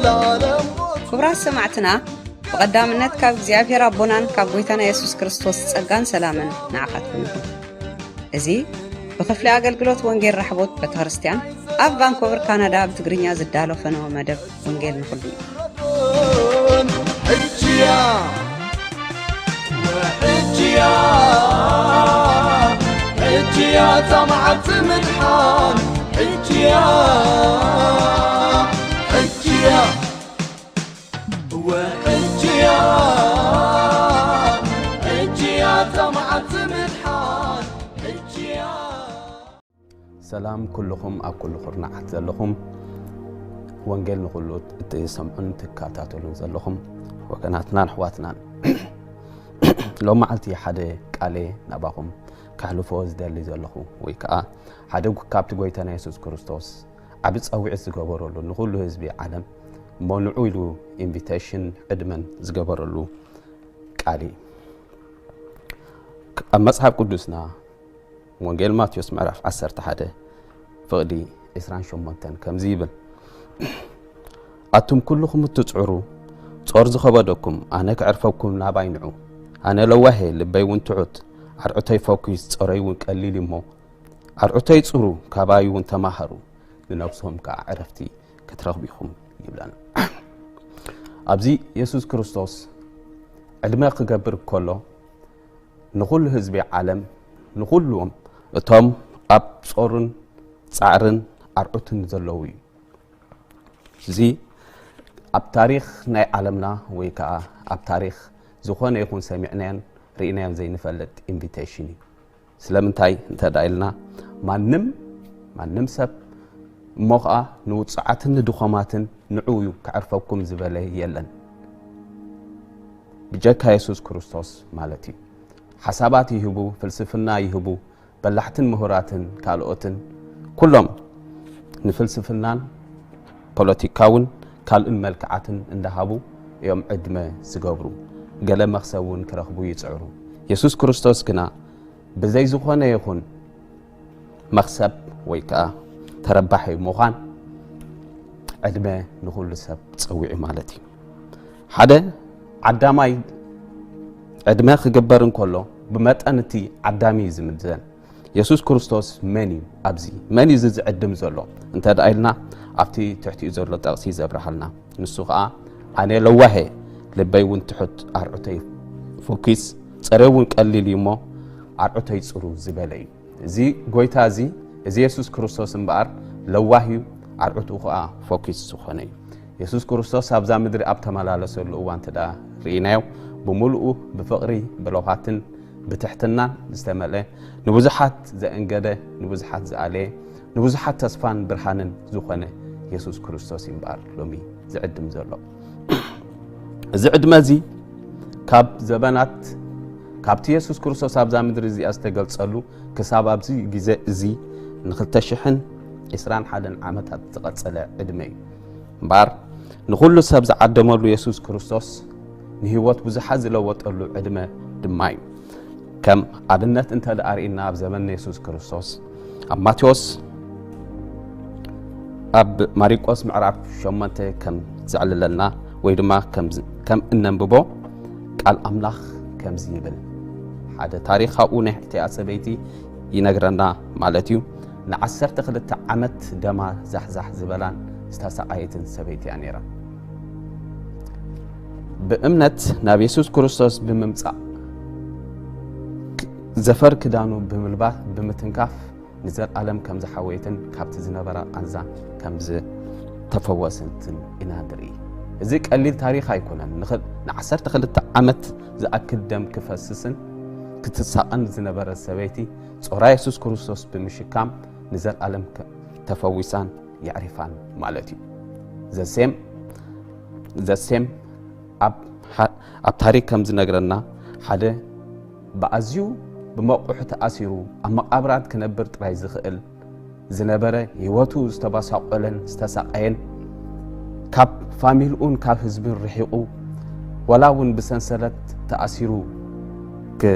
ክቡራት ሰማዕትና፣ ብቐዳምነት ካብ እግዚኣብሔር ኣቦናን ካብ ጐይታና የሱስ ክርስቶስ ጸጋን ሰላምን ንዓኻትኩም ይኹን። እዚ ብኽፍሊ ኣገልግሎት ወንጌል ራሕቦት ቤተክርስትያን ኣብ ቫንኮቨር ካናዳ ብትግርኛ ዝዳሎ ፈነወ መደብ ወንጌል ንኹሉ እዩ። ሕጅያ ወሕጅያ ሕጅያ ጣማዓት ምድሓን ሕጅያ ሕጅያ ወሕጅያ ሕጅያ ጣማዓት ምድሓን ሕጅያ። ሰላም ኩልኹም ኣብ ኩሉ ኩርናዓት ዘለኹም፣ ወንጌል ንኹሉ እትሰምዑን ትከታተሉን ዘለኹም ወገናትናን ኣሕዋትናን፣ ሎም መዓልቲ ሓደ ቃሌ ናባኹም ከሕልፎ ዝደሊ ዘለኹ፣ ወይ ከኣ ሓደ ካብቲ ጐይታና የሱስ ክርስቶስ ዓቢ ጸውዒት ዝገበረሉ፣ ንኹሉ ህዝቢ ዓለም እሞ ንዑ ኢሉ ኢንቪቴሽን ዕድመን ዝገበረሉ ቃል እዩ። ኣብ መጽሓፍ ቅዱስና ወንጌል ማቴዎስ ምዕራፍ ዓሰርተ ሓደ ፍቕዲ ዕስራን ሸሞንተን ከምዚ ይብል፣ ኣቱም ኩልኹም እትጽዕሩ ጾር ዝኸበደኩም፣ ኣነ ከዕርፈኩም ናባይ ንዑ። ኣነ ለዋሄ፣ ልበይ እውን ትሑት፣ ኣርዑተይ ፈኲስ፣ ጾረይ እውን ቀሊል እዩ እሞ፣ ኣርዑተይ ጽሩ፣ ካባይ እውን ተማሃሩ፣ ንነብስኹም ከኣ ዕረፍቲ ክትረኽቡ ኢኹም ይብለና። ኣብዚ የሱስ ክርስቶስ ዕድመ ክገብር ከሎ፣ ንኹሉ ህዝቢ ዓለም፣ ንኹሎም እቶም ኣብ ጾርን ጻዕርን ኣርዑትን ዘለዉ እዩ። እዚ ኣብ ታሪኽ ናይ ዓለምና ወይ ከኣ ኣብ ታሪኽ ዝኾነ ይኹን ሰሚዕናዮን ርኢናዮን ዘይንፈልጥ ኢንቪቴሽን እዩ። ስለምንታይ እንተ ደኣ ኢልና፣ ማንም፣ ማንም ሰብ እሞ ኸኣ ንውጹዓትን ንድኾማትን ንዑ እዩ ከዕርፈኩም ዝበለ የለን። ብጀካ የሱስ ክርስቶስ ማለት እዩ። ሓሳባት ይህቡ፣ ፍልስፍና ይህቡ፣ በላሕትን ምሁራትን ካልኦትን ኩሎም ንፍልስፍናን ፖለቲካውን ካልእን መልክዓትን እንዳሃቡ እዮም ዕድመ ዝገብሩ። ገለ መኽሰብ እውን ክረኽቡ ይጽዕሩ። የሱስ ክርስቶስ ግና ብዘይ ዝኾነ ይኹን መኽሰብ ወይ ከኣ ተረባሒ ምዃን ዕድመ ንኹሉ ሰብ ጸዊዑ ማለት እዩ። ሓደ ዓዳማይ ዕድመ ክግበር እንከሎ ብመጠን እቲ ዓዳሚ እዩ ዝምዘን። የሱስ ክርስቶስ መን እዩ? ኣብዚ መን እዩ እዚ ዝዕድም ዘሎ እንተ ደኣ ኢልና ኣብቲ ትሕቲኡ ዘሎ ጠቕሲ ዘብርሃልና። ንሱ ኸኣ ኣነ ለዋሄ፣ ልበይ እውን ትሑት፣ ኣርዑተይ ፈኲስ፣ ጾረይ እውን ቀሊል እዩ እሞ ኣርዑተይ ጽሩ ዝበለ እዩ። እዚ ጐይታ እዚ፣ እዚ የሱስ ክርስቶስ እምበኣር ለዋህ እዩ፣ ኣርዑትኡ ኸኣ ፈኲስ ዝኾነ እዩ። የሱስ ክርስቶስ ኣብዛ ምድሪ ኣብ ተመላለሰሉ እዋን እንተ ደኣ ርኢናዮ፣ ብምሉኡ ብፍቕሪ፣ ብለውሃትን ብትሕትናን ዝተመልአ፣ ንብዙሓት ዘእንገደ፣ ንብዙሓት ዝኣለየ፣ ንብዙሓት ተስፋን ብርሃንን ዝኾነ የሱስ ክርስቶስ እዩ እምበኣር ሎሚ ዝዕድም ዘሎ። እዚ ዕድመ እዚ ካብ ዘበናት፣ ካብቲ የሱስ ክርስቶስ ኣብዛ ምድሪ እዚኣ ዝተገልጸሉ ክሳብ ኣብዚ ግዜ እዚ ንኽልተ ሽሕን ዕስራን ሓደን ዓመታት ዝቐጸለ ዕድመ እዩ። እምበኣር ንኹሉ ሰብ ዝዓደመሉ የሱስ ክርስቶስ ንህይወት ብዙሓት ዝለወጠሉ ዕድመ ድማ እዩ። ከም ኣብነት እንተ ደኣ ርኢና ኣብ ዘመን የሱስ ክርስቶስ ኣብ ማቴዎስ፣ ኣብ ማሪቆስ ምዕራፍ ሸሞንተ ከም ዘዕልለና ወይ ድማ ከም ዝ-፣ ከም እነንብቦ ቃል ኣምላኽ ከምዚ ይብል። ሓደ ታሪኽ ካብኡ ናይ እቲኣ ሰበይቲ ይነግረና ማለት እዩ። ንዓሰርተ ክልተ ዓመት ደማ ዛሕዛሕ ዝበላን ዝተሰቃየትን ሰበይቲ እያ ነይራ። ብእምነት ናብ የሱስ ክርስቶስ ብምምጻእ፣ ዘፈር ክዳኑ ብምልባስ፣ ብምትንካፍ ንዘለኣለም ከም ዝሓወየትን ካብቲ ዝነበራ ቃንዛ ከም ዝተፈወሰትን ኢና ንርኢ። እዚ ቀሊል ታሪኽ ኣይኮነን። ንኽ-፣ ንዓሰርተ ክልተ ዓመት ዝኣክል ደም ክፈስስን ክትሳቐን ዝነበረት ሰበይቲ ጾራ የሱስ ክርስቶስ ብምሽካም ንዘለኣለም ከ-፣ ተፈዊሳን የዕሪፋን ማለት እዩ። ዘሴም፣ ዘሴም ኣብ ሓ-፣ ኣብ ታሪክ ከም ዝነግረና ሓደ ብኣዝዩ ብመቑሕ ተኣሲሩ ኣብ መቓብራት ክነብር ጥራይ ዝኽእል ዝነበረ፣ ህይወቱ ዝተበሳቆለን ዝተሳቀየን፣ ካብ ፋሚልኡን ካብ ህዝብን ርሒቑ፣ ዋላ እውን ብሰንሰለት ተኣሲሩ ክ-፣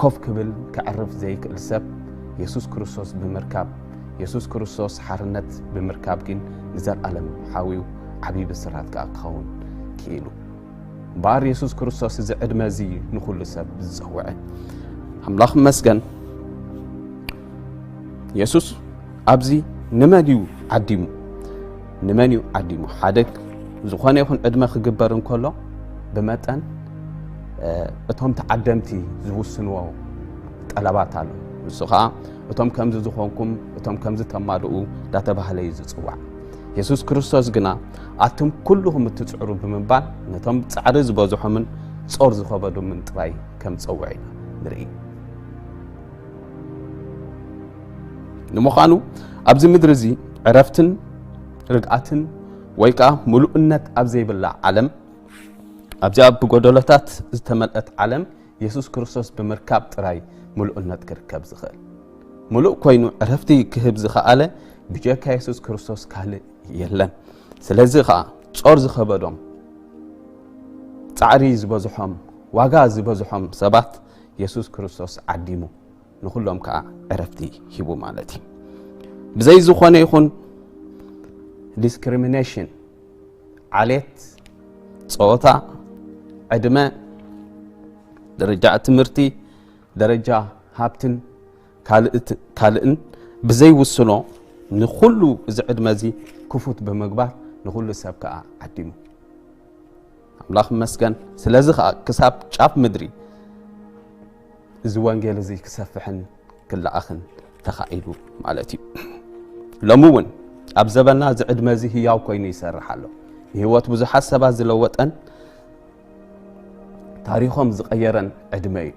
ኮፍ ክብል ክዕርፍ ዘይክእል ሰብ፣ የሱስ ክርስቶስ ብምርካብ፣ የሱስ ክርስቶስ ሓርነት ብምርካብ ግን ንዘለኣለም ሓውዩ ዓብዪ ብስራት ከኣ ክኸውን ክኢሉ። እምበኣር የሱስ ክርስቶስ እዚ ዕድመ እዚ ንኹሉ ሰብ ዝጸውዐ ኣምላኽ ይመስገን። የሱስ ኣብዚ ንመን እዩ ዓዲሙ? ንመን እዩ ዓዲሙ? ሓደ ዝኾነ ይኹን ዕድመ ክግበር እንከሎ ብመጠን እቶም ተዓደምቲ ዝውስንዎ ጠለባት ኣሎ። ንሱ ኸዓ እቶም ከምዚ ዝኾንኩም፣ እቶም ከምዚ ተማልኡ እንዳተባህለ እዩ ዝጽዋዕ። የሱስ ክርስቶስ ግና ኣቱም ኩልኹም እትጽዕሩ ብምባል ነቶም ጻዕሪ ዝበዝሖምን ጾር ዝኸበዶምን ጥራይ ከም ዝጸውዐ ኢና ንርኢ። ንምዃኑ ኣብዚ ምድሪ እዚ ዕረፍትን ርግኣትን ወይ ከኣ ምሉእነት ኣብ ዘይብላ ዓለም፣ ኣብዚኣ ብጎደሎታት ዝተመልአት ዓለም የሱስ ክርስቶስ ብምርካብ ጥራይ ምሉእነት ክርከብ ዝኽእል። ምሉእ ኮይኑ ዕረፍቲ ክህብ ዝኸኣለ ብጀካ የሱስ ክርስቶስ ካልእ የለን። ስለዚ ኸኣ ጾር ዝኸበዶም፣ ጻዕሪ ዝበዝሖም፣ ዋጋ ዝበዝሖም ሰባት የሱስ ክርስቶስ ዓዲሙ ንኹሎም ከኣ ዕረፍቲ ሂቡ ማለት እዩ። ብዘይ ዝኾነ ይኹን ዲስክሪሚኔሽን፣ ዓሌት፣ ጾታ፣ ዕድመ፣ ደረጃ ትምህርቲ፣ ደረጃ ሃብትን ካልእት-፣ ካልእን ብዘይውስኖ ንኹሉ እዚ ዕድመ እዚ ክፉት ብምግባር ንኹሉ ሰብ ከኣ ዓዲሙ። ኣምላኽ ይመስገን። ስለዚ ከኣ ክሳብ ጫፍ ምድሪ እዚ ወንጌል እዚ ክሰፍሕን ክለኣኽን ተኻኢሉ ማለት እዩ። ሎሚ እውን ኣብ ዘበንና እዚ ዕድመ እዚ ህያው ኮይኑ ይሰርሕ ኣሎ። ንህይወት ብዙሓት ሰባት ዝለወጠን ታሪኾም ዝቐየረን ዕድመ እዩ።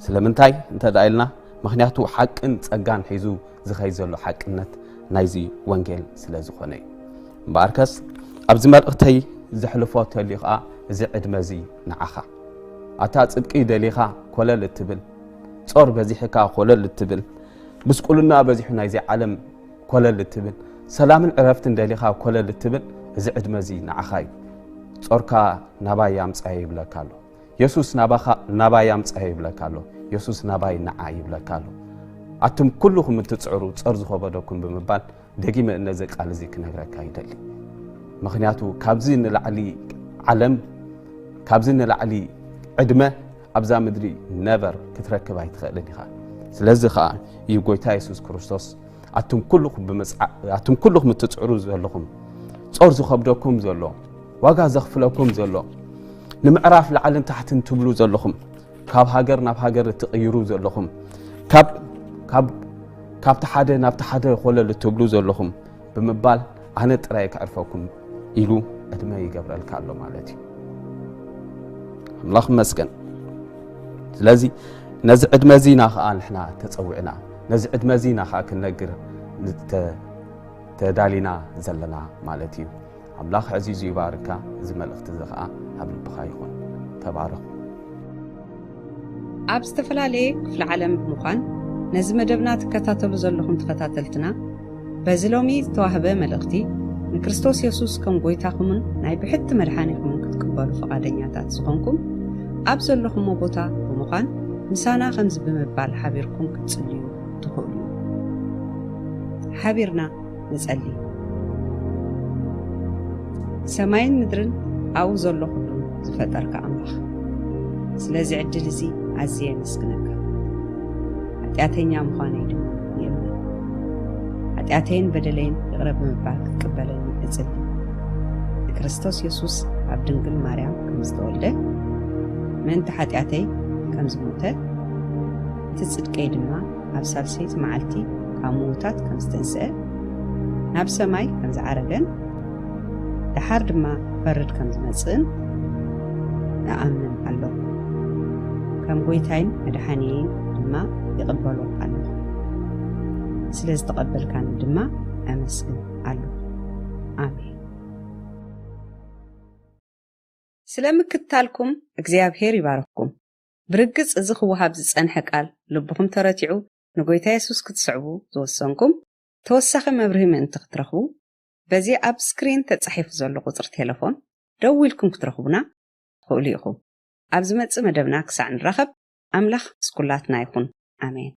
ስለምንታይ እንተ ደኣ ኢልና፣ ምኽንያቱ ሓቅን ጸጋን ሒዙ ዝኸይ ዘሎ ሓቅነት ናይዚ ወንጌል ስለ ዝኾነ እዩ። እምበኣርከስ ኣብዚ መልእኽተይ ዘሕልፎ ተልዩ ኸኣ እዚ ዕድመ እዚ ንዓኻ። ኣታ ጽድቂ ደሊኻ ኮለል እትብል፣ ጾር በዚሕካ ኮለል እትብል፣ ጉስቁልና በዚሑ ናይዚ ዓለም ኮለል እትብል፣ ሰላምን ዕረፍትን ደሊኻ ኮለል እትብል፣ እዚ ዕድመ እዚ ንዓኻ እዩ። ጾርካ ናባይ ኣምጻዮ ይብለካ ኣሎ። የሱስ ናባኻ፣ ናባይ ኣምጻዮ ይብለካ ኣሎ። የሱስ ናባይ ንዓ ይብለካ ኣሎ። ኣቱም ኩልኹም እትጽዕሩ ጾር ዝኸበደኩም ብምባል ደጊመ ነዚ ቃል እዚ ክነግረካ ይደሊ። ምኽንያቱ ካብዚ ንላዕሊ ዓለም፣ ካብዚ ንላዕሊ ዕድመ ኣብዛ ምድሪ ነቨር ክትረክብ ኣይትኽእልን ኢኻ። ስለዚ ኸኣ እዩ ጎይታ የሱስ ክርስቶስ ኣቱም ኩልኹም ብምጽዓ-፣ ኣቱም ኩልኹም እትጽዕሩ ዘለኹም፣ ጾር ዝኸብደኩም ዘሎ፣ ዋጋ ዘኽፍለኩም ዘሎ፣ ንምዕራፍ ላዕልን ታሕትን ትብሉ ዘለኹም፣ ካብ ሃገር ናብ ሃገር እትቕይሩ ዘለኹም፣ ካብ፣ ካብ፣ ካብቲ ሓደ ናብቲ ሓደ ኮለል እትብሉ ዘለኹም ብምባል ኣነ ጥራይ ከዕርፈኩም ኢሉ ዕድመ ይገብረልካ ኣሎ ማለት እዩ። ኣምላኽ ይመስገን። ስለዚ ነዚ ዕድመ እዚ ኢና ኸዓ ንሕና ተጸዊዕና፣ ነዚ ዕድመ እዚ ኢና ኸዓ ክንነግር ንተ-፣ ተዳሊና ዘለና ማለት እዩ። ኣምላኽ ዕዚዙ ይባርካ። እዚ መልእኽቲ እዚ ኸዓ ኣብ ልብኻ ይኹን። ተባረኹ። ኣብ ዝተፈላለየ ክፍለ ዓለም ብምዃን ነዚ መደብና ትከታተሉ ዘለኹም ተኸታተልትና፣ በዚ ሎሚ ዝተዋህበ መልእኽቲ ንክርስቶስ የሱስ ከም ጎይታኹምን ናይ ብሕቲ መድሓኒኹምን ክትቅበሉ ፍቓደኛታት ዝኾንኩም፣ ኣብ ዘለኹሞ ቦታ ብምዃን ምሳና ከምዚ ብምባል ሓቢርኩም ክትጽልዩ ትኽእሉ። ሓቢርና ንጸሊ። ሰማይን ምድርን ኣብኡ ዘሎ ኩሉ ዝፈጠርካ ኣምላኽ፣ ስለዚ ዕድል እዚ ኣዝየ የመስግነካ። ሓጢኣተኛ ምዃነይ ድማ ይእመን። ሓጢኣተይን በደለይን ይቕረ ብምባል ክትቅበለኒ እጽሊ። ንክርስቶስ የሱስ ኣብ ድንግል ማርያም ከም ዝተወልደ፣ ምእንቲ ሓጢኣተይ ከም ዝሞተ፣ እቲ ጽድቀይ ድማ ኣብ ሳልሰይቲ መዓልቲ ካብ ምዉታት ከም ዝተንስአ፣ ናብ ሰማይ ከም ዝዓረገን፣ ደሓር ድማ ክፈርድ ከም ዝመጽእን እኣምን ኣለኹ። ከም ጎይታይን መድሓኒየይን ድማ ይቕበሎ ኣለኹ። ስለ ዝተቐበልካኒ ድማ ኣመስግን ኣለኹ። ኣሜን። ስለ ምክትታልኩም እግዚኣብሔር ይባርኽኩም። ብርግጽ እዚ ክወሃብ ዝጸንሐ ቃል ልብኹም ተረቲዑ ንጎይታ የሱስ ክትስዕቡ ዝወሰንኩም፣ ተወሳኺ መብርሂ ምእንቲ ክትረኽቡ፣ በዚ ኣብ ስክሪን ተጻሒፉ ዘሎ ቁጽሪ ቴለፎን ደዊልኩም ክትረኽቡና ትኽእሉ ኢኹም። ኣብ ዝመጽእ መደብና ክሳዕ ንራኸብ፣ ኣምላኽ ምስ ኩላትና ይኹን። ኣሜን።